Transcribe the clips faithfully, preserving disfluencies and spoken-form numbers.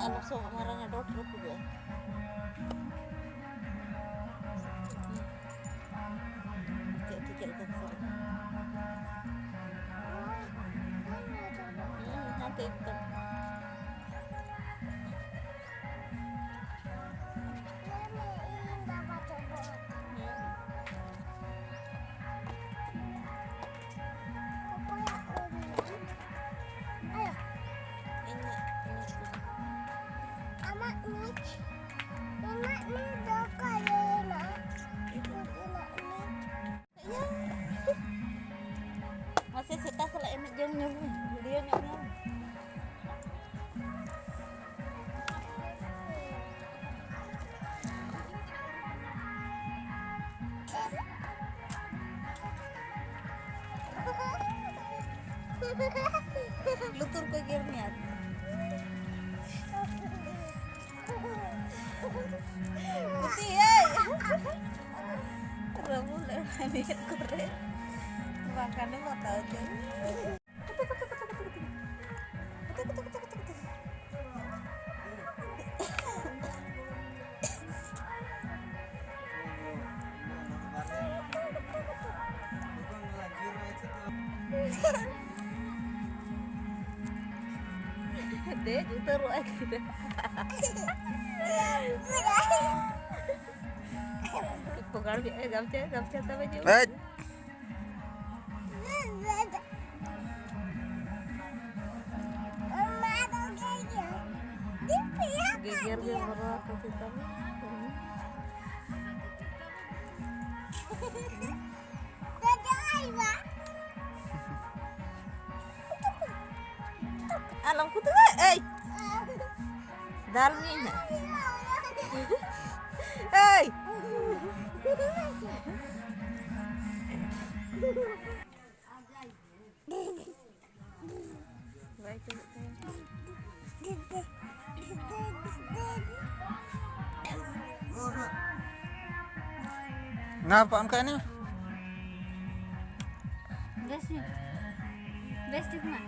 ᱟᱞᱚ ᱥᱚᱜ ᱢᱟᱨᱟᱝ ᱟᱜ ᱰᱚᱴ ᱨᱟᱹᱯᱩᱫᱚᱜᱼᱟ᱾ ᱪᱮᱫ ᱪᱮᱫ ᱞᱮᱠᱟ ᱠᱚ ᱥᱮᱨᱮᱧᱟ? ᱦᱩᱸ, ᱦᱟᱱᱛᱮ ᱮᱠᱫᱚᱢ᱾ ᱟᱢᱟᱜ ᱱᱤᱪ, ᱟᱢᱟᱜ ᱱᱤᱪ ᱫᱚ ᱚᱠᱟᱨᱮ ᱢᱮᱱᱟᱜᱼᱟ? ᱤᱧᱟᱜ ᱱᱤᱪ᱾ ᱢᱟᱥᱮ ᱥᱮᱛᱟ ᱥᱟᱞᱟᱜ ᱮᱱᱮᱡ ᱡᱚᱝ ᱧᱚᱜ ᱢᱮ, ᱵᱷᱤᱰᱤᱭᱳ ᱧᱚᱜ ᱢᱮ᱾ ᱞᱩᱛᱩᱨ ᱠᱚ ᱜᱮᱨ ᱢᱮᱭᱟ᱾ ᱯᱩᱛᱤ, ᱮᱭ! ᱨᱟᱹᱢᱩ ᱞᱮ ᱮᱢᱟᱭ ᱢᱮᱫ ᱠᱚᱨᱮ, ᱵᱟᱝᱠᱷᱟᱱ ᱫᱚ ᱵᱟᱛᱟᱣ ᱦᱚᱪᱚ᱾ ᱫᱮᱡ ᱩᱛᱟᱹᱨᱚᱜ ᱟᱭ ᱜᱤᱫᱽᱨᱟᱹ᱾ ᱯᱚᱜᱟᱲ ᱜᱮ, ᱜᱟᱢᱪᱷᱟ, ᱜᱟᱢᱪᱷᱟ ᱛᱟᱵᱮ ᱡᱩ᱾ ᱮᱭ! ᱜᱮᱜᱮᱨ ᱜᱮ ᱵᱚᱨᱚ ᱟᱠᱚ ᱪᱮᱛᱟᱱ᱾ ᱟᱞᱚᱢ ᱠᱩᱛᱩᱠᱟ, ᱮᱭ! ᱫᱟᱞ ᱢᱤᱭᱟᱹᱧ ᱦᱟᱸᱜ᱾ ᱮᱭ! ᱵᱟᱭ ᱪᱟᱞᱟᱜ ᱠᱟᱱᱟ᱾ ᱱᱟ ᱯᱟ ᱚᱱᱠᱟ ᱮᱱᱮᱡ ᱢᱮ᱾ ᱵᱮᱥ ᱧᱚᱜ᱾ ᱵᱮᱥ ᱴᱷᱤᱠ ᱢᱟ᱾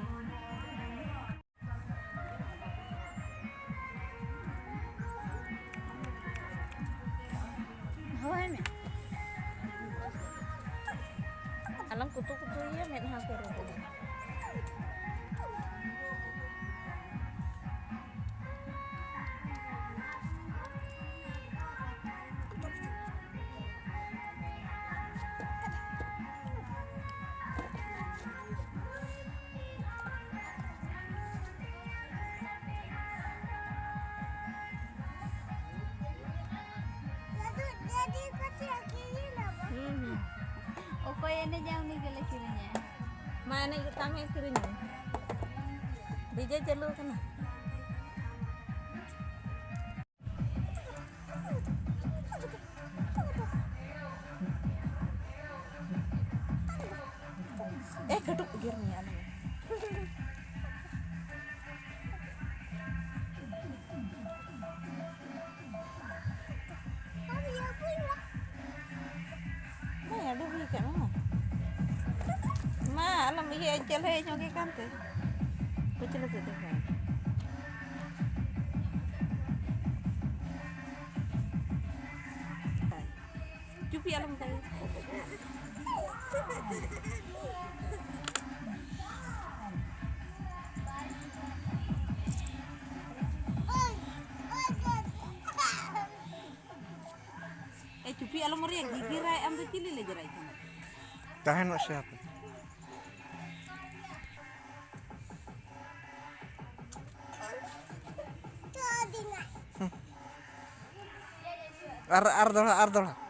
ᱚᱠᱚᱭ ᱮᱱᱮᱡᱟ ᱩᱱᱤ ᱜᱮᱞᱮ ᱠᱤᱨᱤᱧᱟ᱾ ᱢᱟ ᱮᱱᱮᱡ ᱜᱚᱫ ᱠᱟᱜ ᱢᱮ, ᱠᱤᱨᱤᱧ ᱢᱮ᱾ ᱰᱤᱡᱮ ᱪᱟᱹᱞᱩ ᱟᱠᱟᱱᱟ᱾ ᱮ ᱠᱟᱹᱴᱩᱵ ᱜᱮᱨ ᱢᱮᱭᱟ ᱟᱞᱮ᱾ ᱵᱟᱝ, ᱟᱹᱰᱤ ᱦᱩᱭ ᱠᱟᱜ ᱢᱟ᱾ ᱢᱟ, ᱟᱞᱚᱢ ᱤᱭᱟᱹ, ᱪᱮᱞᱦᱮ ᱧᱚᱜ ᱜᱮ ᱠᱟᱱᱛᱮ᱾ ᱯᱟᱹᱪᱷᱞᱟᱹ ᱥᱮᱫ ᱫᱚ ᱵᱟᱝ᱾ ᱪᱩᱯᱤ ᱟᱞᱚᱢ ᱠᱟᱭᱟ᱾ ᱮ ᱪᱩᱯᱤ ᱟᱞᱚᱢ ᱚᱨᱮᱭᱟ, ᱜᱤᱜᱤᱨᱟᱭ, ᱟᱢ ᱫᱚ ᱪᱤᱞᱤ ᱞᱮᱡᱮᱨᱟᱭ ᱠᱟᱱᱟ? ᱛᱟᱦᱮᱱᱚᱜ ᱥᱮ ᱦᱟᱯᱮ᱾ ᱟᱨ, ᱟᱨ ᱫᱚᱦᱲᱟ, ᱟᱨ ᱫᱚᱦᱲᱟ᱾